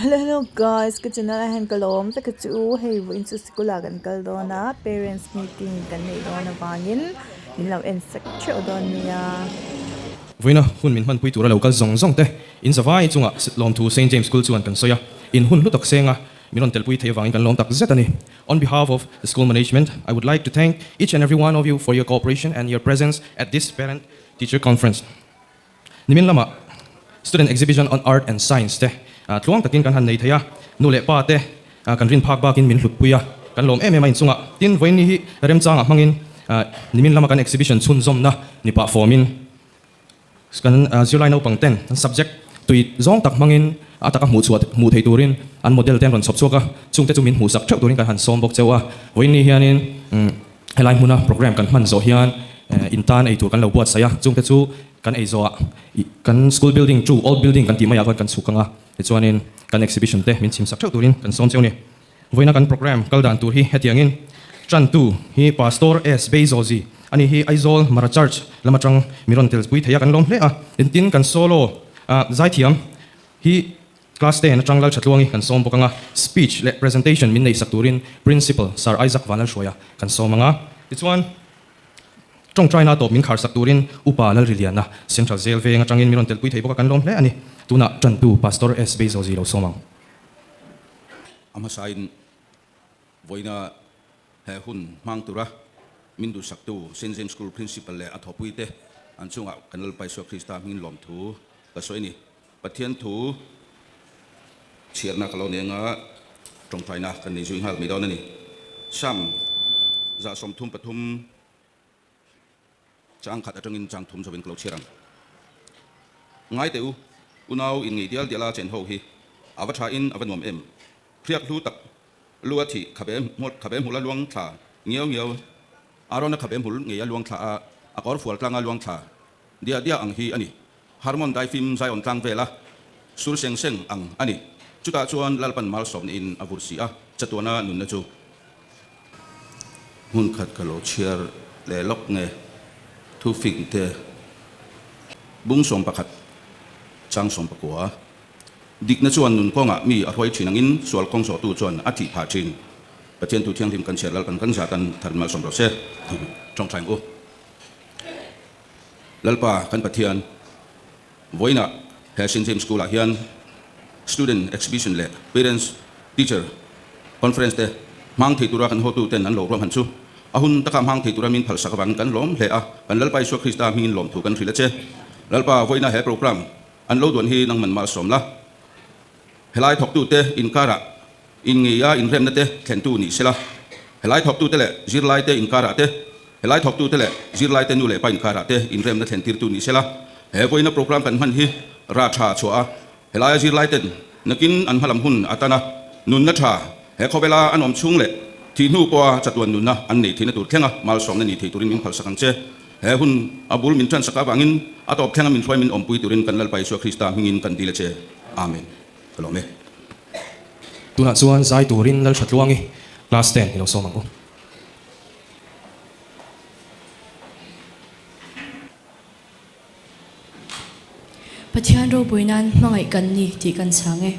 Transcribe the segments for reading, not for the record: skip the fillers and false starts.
Hello hello guys ka channel ah hian ka lawm vek a chu hei vawiin chu sikul ah kan kal dawn a parents meeting kan neih dawn avangin min lo en sak theuh dawn nia. Vawiina hun min hmanpui tura lo kal zawng zawng te in zavai chungah lawmthu Saint James School chuan kan sawi a, in hun hlu tak senga min rawn telpui thei avangin kan lawm tak zet a ni. On behalf of the school management, I would like to thank each and every one of you for your cooperation and your presence at this parent teacher conference. Nimin lamah Student Exhibition on Art and Science te tluang takin kan han nei thei a, nu leh pa te kan rin phak bakin min hlutpui a, kan lawm em em a inchungah. Tin, vawiin hi remchangah hmangin nimin lama kan exhibition chhunzawmna ni pah fawmin kan zirlai naupang ten an subject tui zawng tak hmangin a taka hmuh chhuah hmuh thei turin an model te an rawn chhawp chhuak a, chungte chu min hmuhsak theuh turin kan han sawm bawk cheu a. Vawiin hianin Helai hmuna program kan hman zawh hian intan ei tur kan lo buatsaih a, chungte chu kan ei zawhah kan school building chu old building kan tih maiah khan kan chhuk ang a, tichuanin kan exhibition te min chhimsak theuh turin kan sawm cheu a ni. Vawiina kan program kal dan tur hi hetiangin Tantu hi Pastor S. Beizawzi a ni hi Aizawl Mara Church lam atang mi rawn tel pui thei a kan lawm hle a, tin kan solo zaithiam hi Class ten atang Laltha Tluangi kan sawm bawk anga, speech leh presentation min neihsak turin Principal Sir Isaac Vanlalhruaia kan sawm anga. Tichuan, tawngtaina tawp min kharsak turin Upa Lalriliana Central Jail veng atangin min rawn telpui thei bawk a kan lawm hle a ni. Tunah tantu Pastor S. Beizawzi lo sawm ang. A hmasain vawiina he hun hmang tura min duhsaktu Saint James School Principal leh a thawhpuite an chungah kan Lalpa Isua Krista hmingin lawmthu ka sawi a ni. Pathian thu chhiarna ka lo nei anga tawngtaina kan nei zui nghal mai dawn a ni. Sam 33 chang khat atangin chang thum zawin ka lo chhiar ang. Ngai teh u, unau in ngei dial diala chen ho hi a va tha in a va nuam em. Hriak hlu tak lu a thih khabe khabe hmul a luang thla ngiau ngiau. Arona khabe hmul ngei a luang thla a, a kawr fual tlanga luang thla diah diah ang hi a ni. Harmon daifim Zion tlang vela sur seng seng ang a ni. Chutah chuan Lalpan malsawmna in a vur si a, chatuana nunna chu. Hmun khat ka lo chhiar leh lawk nge thu fing te bung 11 chang 19. Dikna chuan nun kawngah mi a hruai thin angin sual kawng zawhtu chuan a thih phah thin. Pathian thu thianghlim kan chhiar Lalpan kan zah tan thar malsawm rawh se. Tawngtai ang u. Lalpa kan Pathian, vawiinah he Saint James School ah hian Student Exhibition leh Parents Teacher Conference te hmang thei tura kan hotu ten an lo ruahman chu a hun taka hmang thei tura min phalsak avangin kan lawm hle a, kan Lalpa Isua Krista hmingin lawmthu kan hrilh a che. Lalpa, vawiinah he program an lo duan hi nangman malsawm la, helai thawktute inkarah Inngeia inremna te thlentu ni sela, helai thawktute leh zirlaite inkarah te, helai thawktute leh zirlaite nu leh pa inkarah te inremna thlentirtu ni sela, he vawiina program kan hman hi ra tha chhuah a, helaia zirlaiten nakin an hmalam hun atana nunna tha he khawvela an awm chhung leh thih hnu pawha chatuan nunna an neih theihna tur thlenga malsawmna ni thei turin min phalsak ang che. He hun a bul min tansak avangin a tawp thlenga min hruai min awmpui turin kan Lalpa Isua Krista hmingin kan dil a che. Amen. Ka lawm e. Tunah chuan zai turin Lalthatluangi class 10 i lo sawm ang u. Pathian ropui nan hmangaih kan ni tih kan chhang e.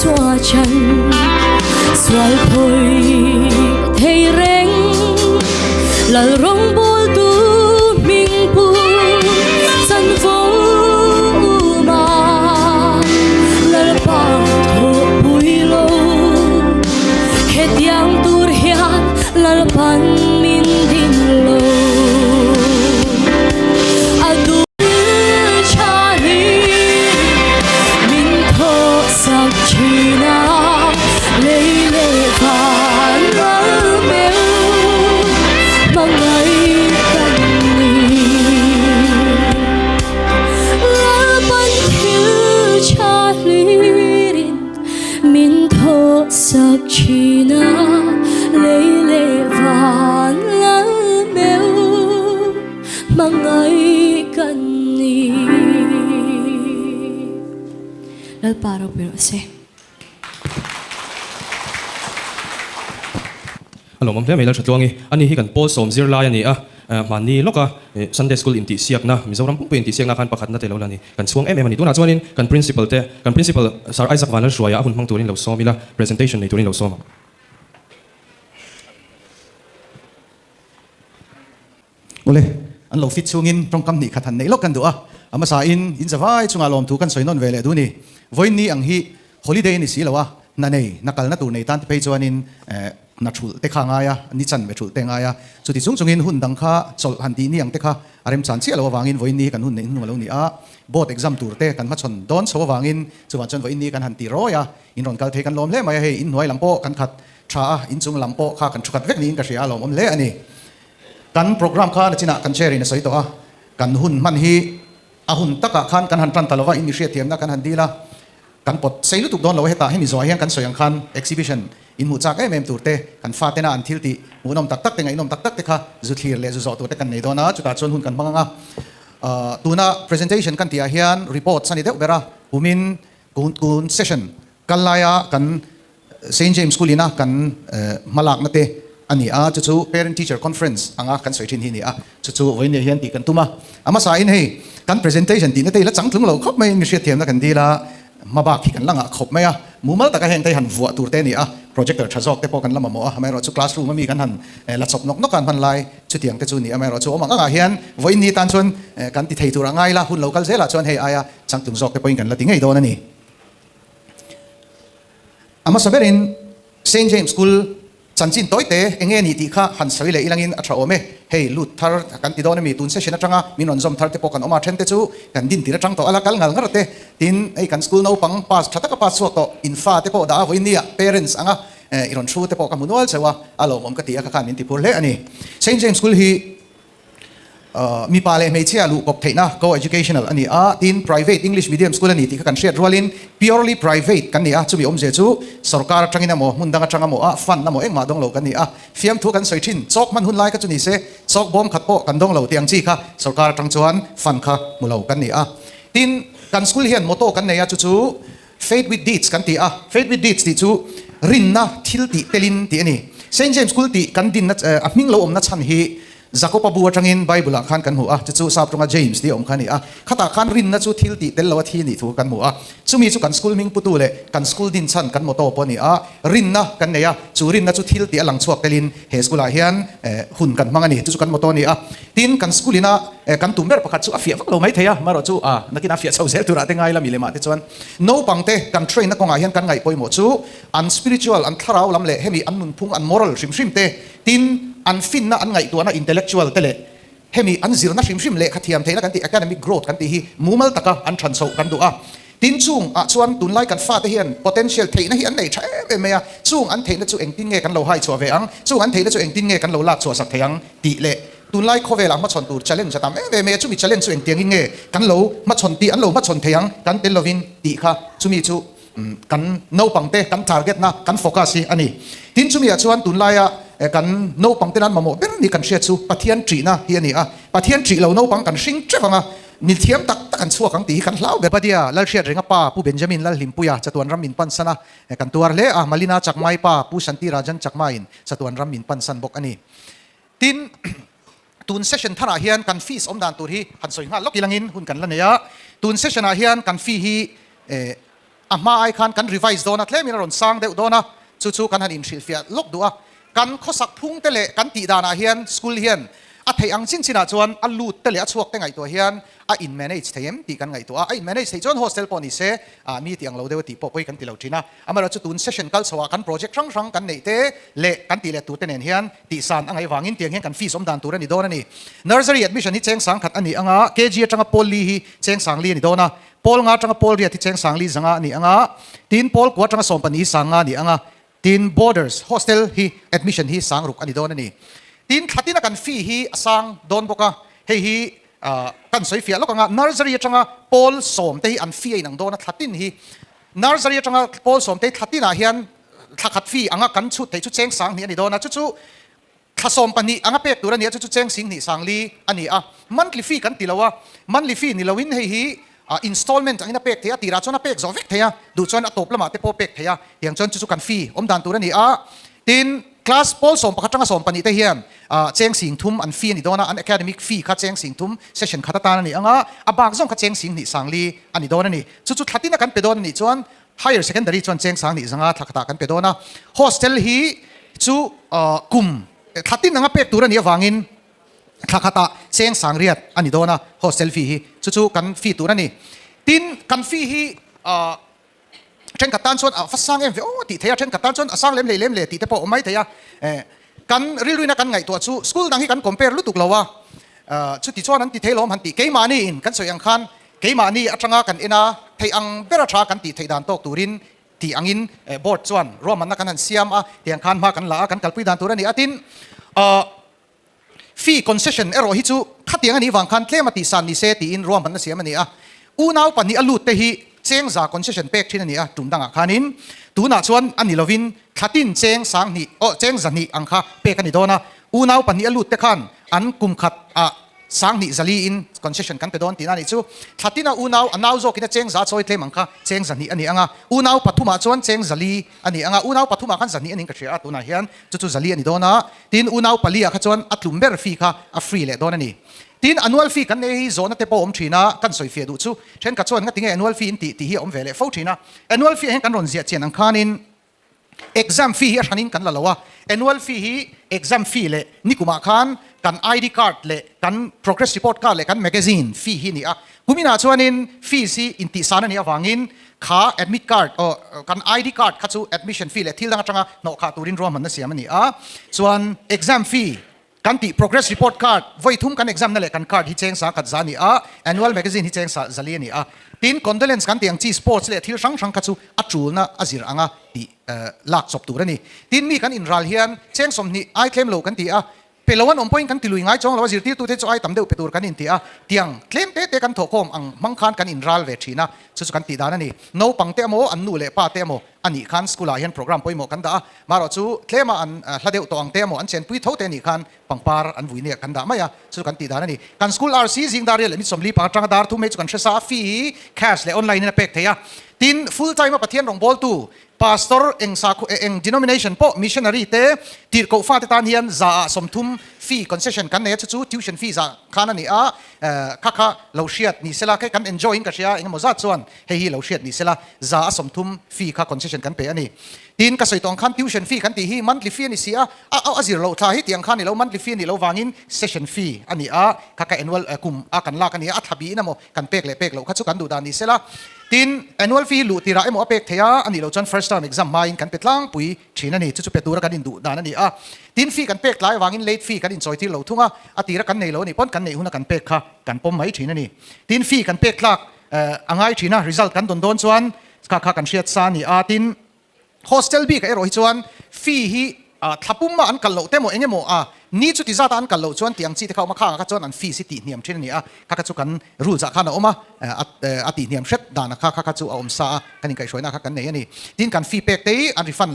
Isua chan sual phawi thei reng Lal rawngbawltu hmingpu chanvo uma Lalpa thawhpui lo hetiang tur hian Lalpan min din lo a duh Hmangaih kan ni. Lalpa ropui rawh se. A lawmawm hle mai Lalthatluangi, ani hi kan pawl sawm zirlai a ni a, hmanni lawka Sunday School intihsiakna, Mizoram pumpuia intihsiakna khan pakhatna te lo la ni, kan chhuang em em a ni. Tunah chuanin kan Principal te, kan Principal Sir Isaac Vanlalhruaia a hun hmang turin lo sawm ila, presentation nei turin lo sawm ang. Awle, an lo fit chungin tawngkam hnih khat han neih lawk kan duh a, a hmasain in zavai chungah lawmthu kan sawi nawn ve leh duh ni. Vawiin ni ang hi holiday a ni si lo a, hna nei, hna kalna tur nei tan te phei chuanin hna thulh te kha a ngai a, ni chanve thulh te a ngai a. Chuti chung chungin hun dang kha chawlh han tih ni ang te kha a remchan chiah lo avangin vawiin ni hi kan hun neih hnung a lo ni a, board exam tur te kan hmachhawn dawn chho avangin chuvang chuan vawiin ni kan han ti rawi a, in rawn kal thei kan lawm hle mai a, hei inhnuai lam pawh kan khat tha a, inchung lam pawh kha kan thu khat vek niin ka hria a, lawmawm hle a ni. Kan program kha nachinah kan chair in a sawi tawh a, kan hun hman hi a hun takah khan kan han tan ta lova, in mi hriatthiamna kan han dil a, kan pawt sei lutuk dawn lo a, hetah hemi zawhah hian kan sawi ang khan exhibition in hmuh chak em em tur te, kan fatena an thil tih hmuhnawm tak tak te, ngaihnawm tak tak te kha zu thlir leh zu zawh tur te kan nei dawn a, chutah chuan hun kan hmang ang a. Tuna presentation kan tihah hian reports a ni deuh ber a, kumin kun session kal laia kan Saint James School ina kan hmalakna te a ni a, chu chu Parent Teacher Conference anga kan sawi thin hi a ni a, chu chu vawiin hian tih kan tum a. A hmasain hei kan presentation tihna te hi la changtlung lo khawp maiin mi hriatthiamna kan dil a, hmabak hi kan la ngah khawp mai a, mumal taka heng te hi han vuah tur te a ni a, projector tha zawk te pawh kan la mamawh a, amaherawhchu classroom ami kan han la chawp nawk nawk a an hman lai chutiang te chu a ni a, amaherawhchu awm ang angah hian vawiin ni tan chuan kan ti thei tur a ngai la, hun lo kal zelah chuan hei aia changtlung zawk te pawhin kan la ti ngei dawn a ni. A hmasa berin Saint James School chanchin tawite eng nge ni tih kha han sawi leh ilangin a tha awm e. Hei lut thar kan ti dawn ami, tun session atanga min rawn zawm thar te pawh kan awm a, then te chu kan din tir atang tawh a la kal ngal ngar te. Tin, hei kan school naupang pass tha taka pass chhuak tawh in fa te pawh dah a vawiin nia parents anga i rawn thu te pawh ka hmu nual cheu a, a lawmawm ka ti a kha khan min ti phur hle a ni. Saint James School hi Mipa leh hmeichhia luh kawp theihna co-educational a ni a, tin private English medium school a ni tih kha kan hriat rualin purely private kan ni a, chumi awmzia chu sorkar atangin emaw hmun dang atang emaw a fund emaw engmah dawng lo kan ni a, fiamthu kan sawi thin, chawk hman hun lai kha chu ni se chawk bawm khat pawh kan dawng lo tih ang chi kha sorkar atang chuan fund kha hmu lo kan ni a. Tin, kan school hian motto kan nei a chu chu Faith with deeds kan ti a, faith with deeds tih chu rinna thil tih telin tih a ni. Saint James School tih kan dinna a hming lo awmna chhan hi Jakoba bu atangin Bible ah khan kan hmu a, chu chu sap tawnga James tih a awm kha a ni a. Khatah khan rinna chu thil tih tel lo a thi nih thu kan hmu a. Chumi chu kan school hming putu leh kan school din chhan kan motto pawh a ni a. Rinna kan nei a, chu rinna chu thil tih a lang chhuak telin he school ah hian hun kan hmang a ni. Chu chu kan motto a ni a. Tin, kan school ina kan tum ber pakhat chu a fiah vak lo mai thei a, amaherawh chu a nakin a fiah chho zel turah te ngai la mi lemah te chuan naupang te kan train na kawngah hian kan ngaih pawimawh chu an spiritual, an thlarau lam leh hemi an nunphung, an moral hrim hrim te, Tin, an finna an ngaihtuahna intellectual te leh hemi an zirna hrim hrim lehkha thiam theihna kan tih academic growth kan tih hi mumal taka an than chhoh kan duh a. Tin, chung ah chuan tunlai kan fate hian potential theihna hi an nei tha em em mai a, chung an theihna chu engtin nge kan lo hai chhuah ve ang, chung an theihna chu engtin nge kan lo lak chhuah sak thei ang tih leh tunlai khawvelah hmachhawn tur challenge a tam em em mai a, chumi challenge chu engtiangin nge kan lo hmachhawn tih an lo hmachhawn thei ang kan tel lovin tih kha chumi chu Kan naupangte kan target na kan focus hi a ni. Tin chumi ah chuan tunlaia kan naupangte nan mamawh ber ni kan hriat chu Pathian ṭihna hi a ni a. Pathian ṭih lo naupang kan hring ṭeuh ang a, mi thiam tak tak an chhuak ang tih hi kan hlau ber. Badia Lalhriat Renga pa Pu Benjamin Lalhlimpuia chatuan ram min pansan a, kan tuar hle a, Malina Chakmai pa Pu Shanti Rajan Chakmaiin chatuan ram min pansan bawk a ni. Tin, tun session tharah hian kan fees awm dan tur hi han sawi nghal lawk ilangin hun kan la nei a. Tun session ah hian kan fee hi. A hma ai khan kan revise dawn a, tlemin a rawn sang deuh dawn a, chu chu kan han inhrilhfiah lawk duh a. Kan khawsak phung te leh kan tih danah hian school hian a theih ang chin chinah chuan a lut te leh a chhuak te ngaihtuah hian a in manage thei em tih kan ngaihtuah a, a in manage theih chuan hostel pawh ni se ah mi tih ang lo deuh a tih pawh pawi kan ti lo thin a. Amaherawhchu tun session kal chhoah kan project hrang hrang kan neih te leh kan tih leh tur te nen hian tihsan a ngaih vangin tiang hian kan fees awm dan tur a ni dawn a ni. Nursery admission hi cheng sang khat a ni ang a, KG atanga pawl li hi cheng sang li a ni dawn a, pawl nga atanga pawl riat hi cheng sang li zanga a ni ang a, tin pawl kua atanga 12 hi sang nga a ni ang a, tin boarders hostel hi admission hi sang ruk a ni dawn a ni. Tin thla tina kan fee hi a sang dawn bawk a, hei hi kan sawi fiah lawk ang a, nursery atanga pawl sawm te hi an fee a inang dawn a, thla tin hi Nursery atanga pawl sawmtei thla tinah hian thla khat fee anga kan chhut theih chu cheng sang hnih a ni dawn a, chu chu thla 12 anga pek tur a ni a, chu chu cheng sing hnih sang li a ni a. Monthly fee kan ti lo a, monthly fee ni loin hei hi installment angin a pek theih a, tirah chuan a pek zawh vek theih a, duh chuan a tawp lamah te pawh pek theih a, tiang chuan chu chu kan fee awm dan tur a ni a. Tin, class pawl 11 atanga 12 te hian cheng sing thum an fee a ni dawn a, an academic fee kha cheng sing thum session khat atan a ni ang a, a bak zawng kha cheng sing hnih sang li a ni dawn a ni. Chu chu thla tina kan pe dawn a nih chuan higher secondary chuan cheng sang hnih zanga thla khatah kan pe dawn a, hostel hi chu kum thla tin anga pek tur a nih avangin thla khatah cheng sang riat a ni dawn a hostel fee hi, chu chu kan fee tur a ni. Tin, kan fee hi thenkhat tan chuan a va sang em ve aw tih theih a, thenkhat tan chuan a sang lem hlei lem le tih te pawh a awm mai thei a. Kan rilruina kan ngaihtuah chu school dang hi kan compare lutuk lo a, chuti chuan an ti thei lawm han tih keimahni in kan sawi ang khan keimahni atanga kan en a theih ang ber a tha kan tih theih dan tawk turin tih angin board chuan ruahmanna kan han siam a, tiang khan hma kan la a kan kalpui dan tur a ni a. Tin, Fee concession erawh hi chu khatiang a nih vang khan tlem a tihsan ni se tiin ruahmanna siam a ni a. Unau pahnih a lut te hi cheng za concession pek thin a ni a, tum dangah khanin tunah chuan a ni lovin thlatin cheng sang hnih aw cheng zahnih ang kha pek a ni dawn a. Unau pahnih a lut te khan an kum khat ah sang hnih zali in concession kan pe dawn tihna a nih chu. Thlatin a unau a nau zawkin a cheng za chawi tlem ang kha cheng zahnih a ni ang a, unau pathumah chuan cheng zali a ni ang a, unau pathumah khan zahnih a niin ka hria a, tunah hian chu chu zali a ni dawn a. Tin, unau pali ah kha chuan a tlum ber fee kha a free leh dawn a ni. Tin, annual fee kan nei hi zawhna te pawh a awm thin a, kan sawi fiah duh chu thenkhat chuan ngatinge annual fee in tih tih hi a awm ve leh fo thin a. Annual fee ah hian kan rawn ziah chian ang khanin exam fee hi a hranin kan la lo a, annual fee hi exam fee leh nikumah khan kan ID card leh kan progress report card leh kan magazine fee hi a ni a. Kuminah chuanin fees hi intihsan a nih avangin Kha admit card aw kan ID card kha chu admission fee leh thil dang atanga hnawh khah turin ruahmanna siam a ni a, chuan exam fee kan tih progress report card vawi thum kan exam na leh kan card hi cheng sa khat za a ni a, annual magazine hi cheng sa zali a ni a, tin condolence kan tih ang chi sports leh thil hrang hrang kha chu a tulna a zir anga tih lak chawp tur a ni. Tin mi kan inral hian cheng 20 ai tlem lo kan ti a, Pe lo an awm pawhin kan ti lui ngai chuang lo a, zirtirtute chu ai tam deuh pe tur kan inti a, tiang tlem te te kan thawhkhawm ang hmang khan kan inral ve thin a, chu chu kan tih dan a ni. Naupang te emaw, an nu leh pa te emaw a nih khan school ah hian program pawimawh kan dah a, marawh chu tlema an hla deuh tawh ang te emaw, an chenpui tho te nih khan pangpar an vui nia kan dah mai a, chu chu kan tih dan a ni. Kan school RC zing dar riat leh mi 40 panga atanga dar thum hei chu kan hre sa a, fee hi cash leh online in a pek thei a, tin full time a Pathian rawngbawltu Pastor eng sakhaw eng denomination pawh missionary te tirhkoh fate tan hian za ah 30 fee concession kan nei a chu chu tuition fee zah khan a ni a kha kha lo hriat ni sela khe kan enjoy in ka hria engemaw zat chuan hei hi lo hriat ni sela za a 30 fee kha concession kan pe a ni. Tin ka sawi tawh ang khan tuition fee kan tih hi monthly fee a ni si a a a zir loh thla hi tih ang khan ni lo monthly fee a nih loh vangin session fee a ni a kha kha annual kum a kan lak a ni a a thla biin emaw kan pek leh pek loh kha chu kan duh dan ni sela. Tin, annual fee hi luh tirah emaw a pek theih a, a nih loh chuan first term exam hmain kan pe tlangpui thin a ni. Chu chu pe tura kan induh dan a ni a. Tin, fee kan pek tlai avangin late fee kan inchawi tir lo thung a, a tira kan nei lo a nih pawn kan neih huna kan pek kha kan pawm mai thin a ni. Tin, fee kan pek tlak a ngai thin a, result kan dawn dawn chuan kha kha kan hriat sa a ni a. Tin, Hostel bikah erawh hi chuan fee hi thla pum a an kal loh te emaw eng emaw a ni chuti zata an kal loh chuan tih ang chi te kha a awm a, khangah kha chuan an fees hi tih hniam thin a ni a, kha kha chu kan rules ah khan a awm a, a tih hniam hret dan kha kha kha chu a awm sa a, kan inkaihhruaina kha kan nei a ni. Tin kan fee pek te hi an refund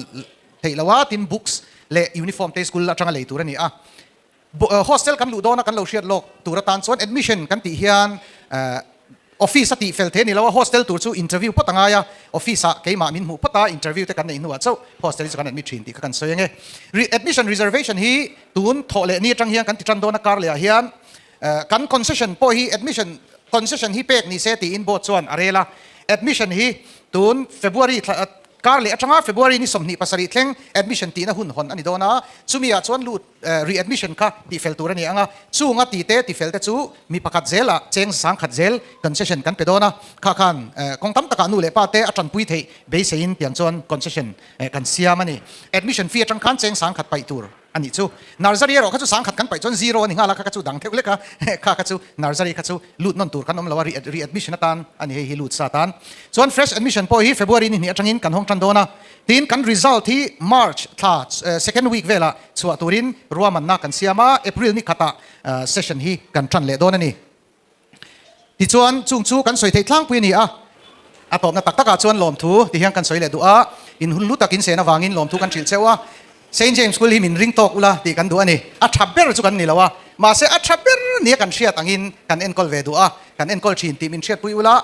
theih lo a, tin books leh uniform te school atanga lei tur a ni a. Hostel kan luh dawna kan lo hriat lawk tur atan chuan admission kan tih hian office a tih fel thei a ni lo a, hostel tur chu interview phawt a ngai a, office ah keimah min hmuh phawt a, interview te kan neih hnuah chauh hostel hi chu kan admit thin tih kha kan sawi ange. Admission reservation hi tun thawh leh ni atang hian kan ti tan dawn a kar leh ah hian kan concession pawh hi admission concession hi pek ni se tiin board chuan a rel a, admission hi. Tun February thla kar leh atanga February ni 27 thleng admission tihna hun hawn a ni dawn a, chumi ah chuan lut re-admission kha tihfel tur a ni ang a, chunga tite tifel te chu mi pakhat zel ah cheng 10,000 zel concession kan pe dawn a, kha khan kawng tam takah nu leh pa te a tanpui theih beiseiin tiang chuan concession kan siam a ni. Admission fee atang khan cheng 10,000 paih tur a nih chu. Nursery erawh kha chu 10,000 kan paih chuan zero a ni nghal a, kha kha chu dang theuh lek a, kha kha chu nursery kha chu lut nawn tur kan awm lo a, re-admission atan a ni hei hi lut sa atan. Chuan fresh admission pawh hi February ni hnih atangin kan hawng tan dawn a, tin kan result hi March thla second week velah chhuah turin ruahmanna kan siam a, April ni khatah session hi kan tan leh dawn a ni. Tichuan, chung chu kan sawi theih tlangpui a ni a, a tawpna tak takah chuan lawmthu ti hian kan sawi leh duh a, in hun hlu tak in sen avangin lawmthu kan hrilh cheu a, Saint James School hi min ring tawk ula tih kan duh a ni. A tha ber chu kan ni lo a, mahse a tha ber nia kan hriat angin kan enkawl ve duh a, kan enkawl thin tih min hriatpui ula,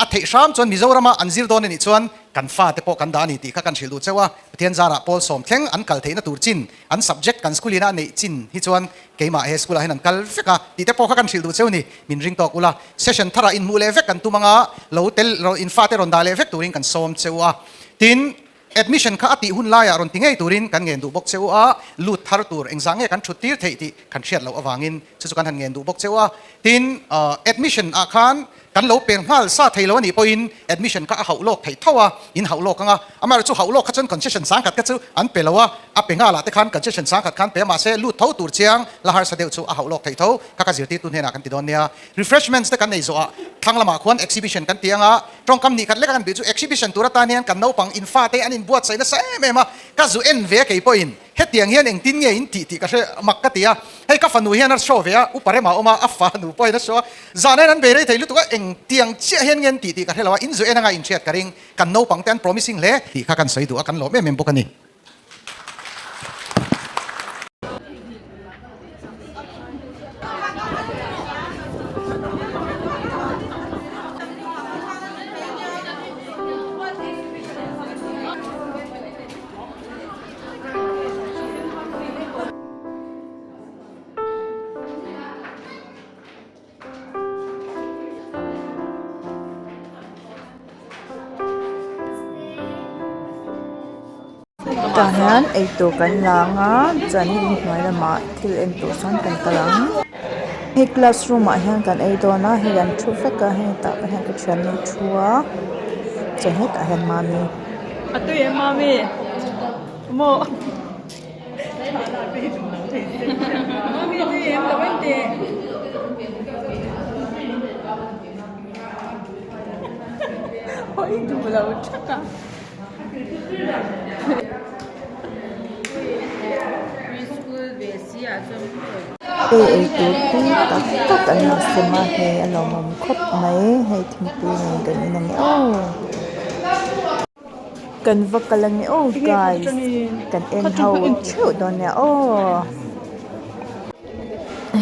a theih hram chuan Mizorama an zir dawn a nih chuan kan fate pawh kan dah a ni tih kha kan hrilh duh cheu a, Pathian zarah pawl sawm thleng an kal theihna tur chin, an subject kan school ina a neih chin hi chuan Keimah he school ah hian an kal vek a, tih te pawh kha kan hrilh duh cheu ni, min ring tawk ula. Session tharah inhmuh leh vek kan tum anga, lo tel rawh in fate rawn dah leh vek turin kan sawm cheu a. Tin, admission kha a tih hun laiah rawn ti ngei turin kan ngen duh bawk cheu a, lut thar tur engzah nge kan thut tir theih tih kan hriat loh avangin chu chu kan han ngen duh bawk cheu a. Tin, admission ah khan Kan lo peng nghal sa thei lo a nih pawhin admission kha a hauh lawk theih tho a, in hauh lawk ang a. Amaherawhchu chu hauh lawk kha chuan concession 10,000 kha chu an pe lo a, a pe nghalah te khan concession 10,000 khan pe a, mahse lut tho tur chiang la harsa deuh chu a hauh lawk theih tho kha ka zirtirtu hnenah kan ti dawn nia. Refreshments te kan nei zawhah thlang lamah khuan exhibition kan ti ang a, tawngkam nih khat leka kan bih chu exhibition tur atan hian kan naupang in fate an inbuatsaih nasa em em a, ka zu en ve a kei pawhin. Hetiang hian engtin nge in tih tih ka hre mak ka ti a, hei ka fanu hian a show ve a, upa rema awm a, a fanu pawhin a show a, zan hian an bei rei thei lutuk a, engtiang chiah hian nge an tih tih ka hre lo a, in zu en anga inhriat ka ring, kan naupang te an promising hle tih kha kan sawi duh a, kan lawm em em bawk a ni. Tah hian eitur kan la ang a chuanin inhnuai lamah thil en tur chuan kan kal ang hei classroom ah hian kan ei dawn a hei an thu vek a hei tah pawh hian ka thiannu thu a chuan hetah hian mahni. A tui em mami? Maw? Mami a tui em lo en teh. Hawi duh lo thak a. Hei eitur tui tak tak an lo sem a hei a lawmawm khawp mai hei thingpui nen kan in ang e aw. Kan va kal ange aw guys kan en ho theuh dawn nia aw.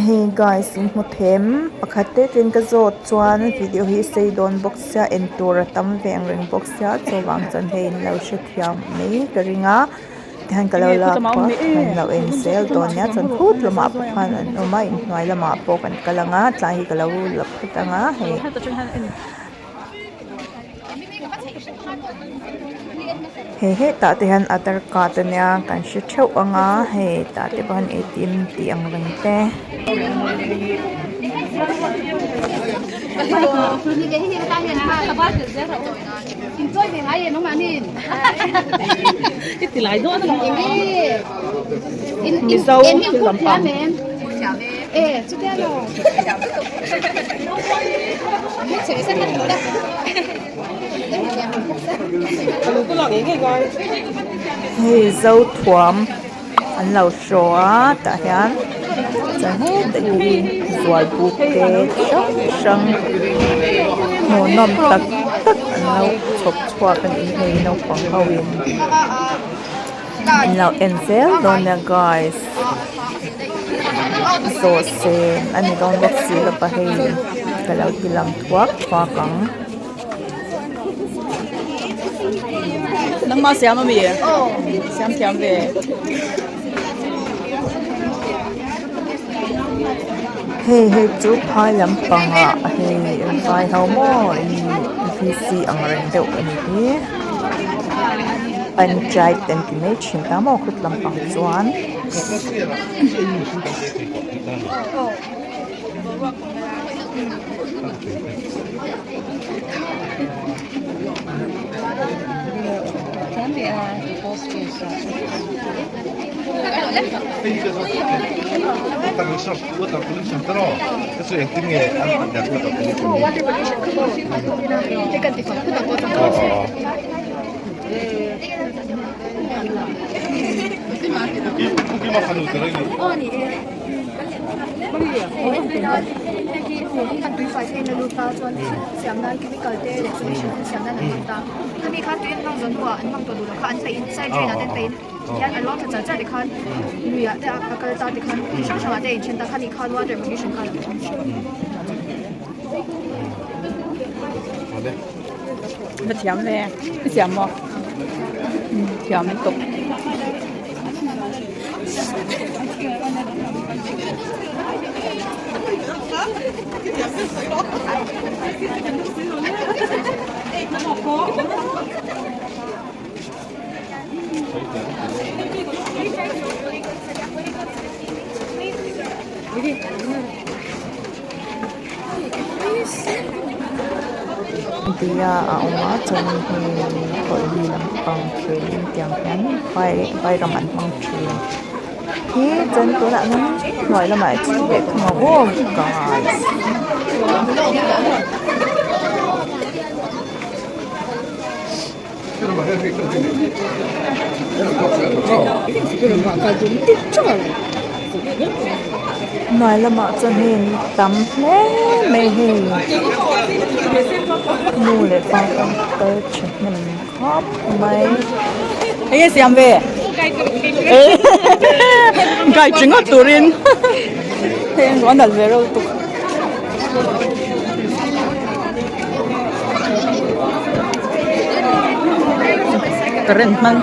Hei guys in hmu them pakhat te ten ka zawt chuan video hi sei dawn bawk sia en tur a tam ve ang reng bawk sia chuvang chuan hei in lo hrethiam mai ka ring a tihian ka lo lak phawt an lo en zel dawn nia chuan khut lamah pawh khan an awm a inhnuai lamah pawh kan kal ang a tlai hi ka lo la phawt ang a hei. Hei hetah te hian aadhar card a nia kan hre theuh ang a hei tah te pawh hian A T M tih ang reng te. Mizo thil lampang. Hei Zothuam an lo show a tah hian chuan hetah hi zual buk te hrang hrang hmuhnawm tak tak an lo chhawp chhuak a ni hei naupang ho in an lo en zel dawn nia guys zawh sen a ni dawn bawk si lo va hei ka lo ti lang thuak thuak ang. Nangmah siam ami? Siam thiam ve. Hei hei chu phai lampangah hei vai ho maw ih. VC ang reng deuh a ni hi panchayat an ti mai thin ta maw khut lampang chuan. Dia a awm a chuan hei hawlh lampang khelin tiang hian vai vai ram an hmang thin hi chuan tunah hian hnuai lamah a thi leh thung ang aw guys. Hnuai lamah chuan hei tam hle mai hei nu leh pa te an kal thahnem khawp mai. Enge siam ve? Guide ringawt turin hei an ruah nalh ve reuh lutuk. Current hman.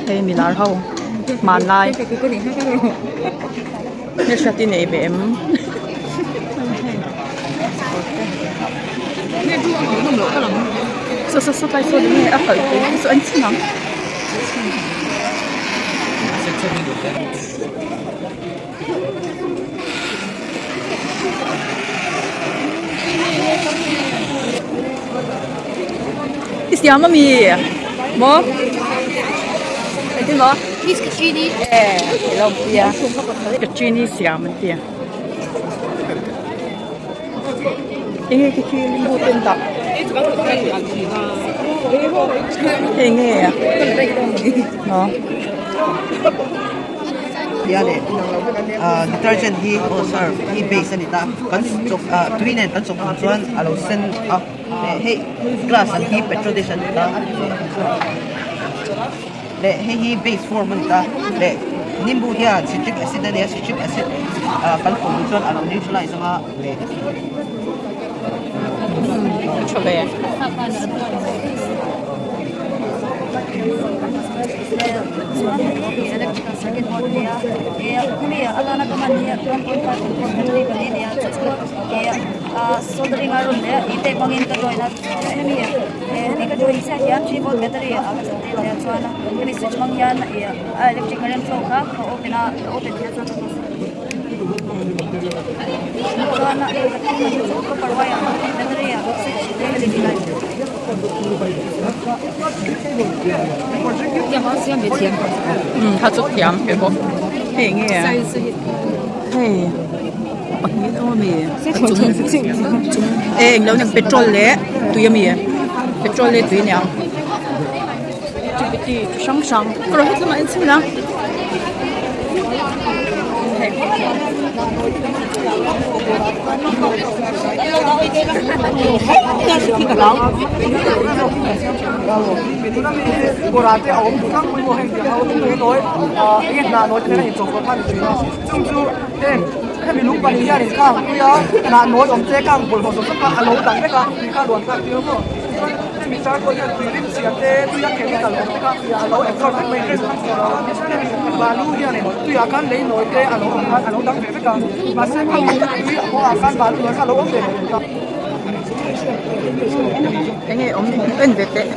Hei milar ho hmanlai hmelhriat i nei ve em? Saw saw saw tlai saw eng nge a kalh pui saw an chhim ang. I siam ami maw engtin maw e lo tia ka chini siam an tia enge khi khi limbu te an dah enge a maw. Detergent hi aw surf hi base a ni ta kan chawp ah tui nen kan chawp ang chuan a lo sen a leh hei glass ang hi petro dish a ni ta leh hei hi base form a ni ta leh nimbu hian citric acid a nia citric acid ah kan pawlh duh chuan a lo neutralize anga leh. Kha chu thiam ve bawk hei enge hei pahnih aw ami chung chung e englo nen petrol leh tui ami petrol leh tui aniang activity chi hrang hrang ka rawn heti lamah en chhin a. Hemi lung pahnih hianin khang tuia hnah nawi awm te khang bawlhhlawh zawk zawk kha a lo dang vek a, tui kha luan thlak tir maw. Tichuan hemi charcoal hian tui rim chhia te, tuia chemical awm te kha a lo absorb vek mai a. Hemi balu hianin tuiah khan lei nawi te a lo awm khan a lo dang ve vek a, mahse khami tui a haw ah khan balu nawi kha a lo awm ve lo ta. Enge awm en ve teh.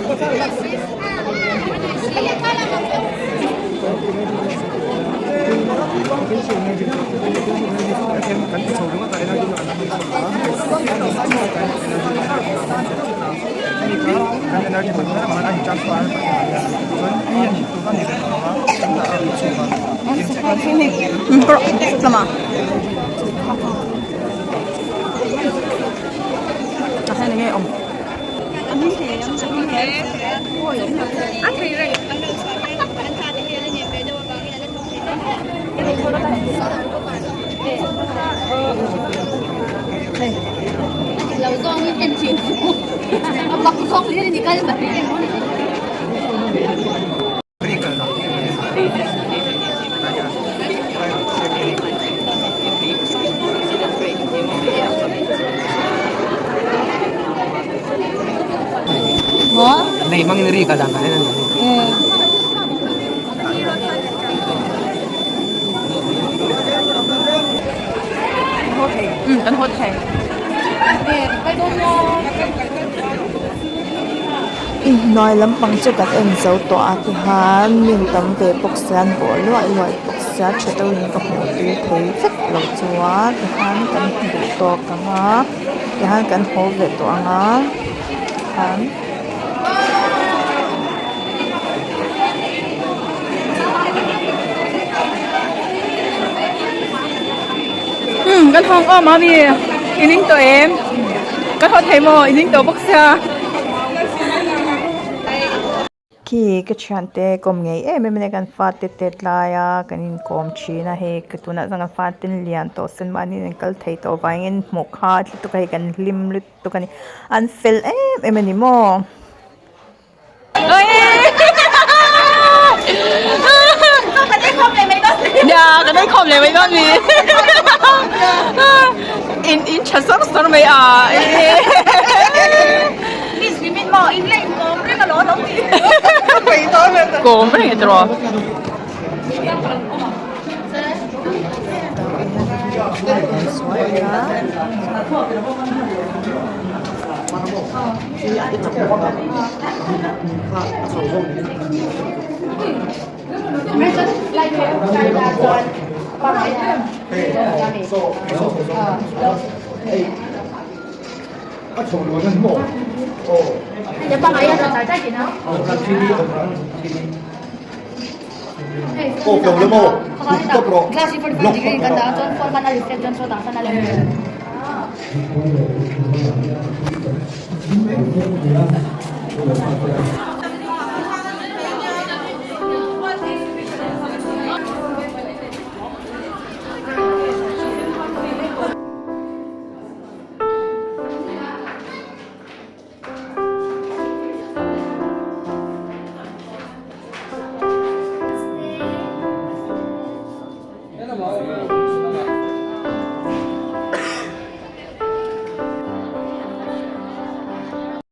Inhnuai lampang chu kan en zo tawh a tihian min tam ve bawk sia an bawh luai luai bawk sia tha deuhin ka hmuh tir thei vek lo chu a tihian kan duh tawk ang a tihian kan haw ve tawh ang a khan. Umm kan hawng awm a mi i ning tawh em kan haw thei maw i ning tawh bawk sia. Khi ka thiante kawm ngei em em a kan fate tet lai a kan inkawm thin a hei ka tunah chuan kan fate lian tawh sen mahni an kal thei tawh vangin hmuh kha lutuk a hei kan hlim lutuk a ni an fel em em a ni maw. Nia kan ei khawm leh mai dawn ni in in tha sawr sawr mai a kawm reng e tiraw.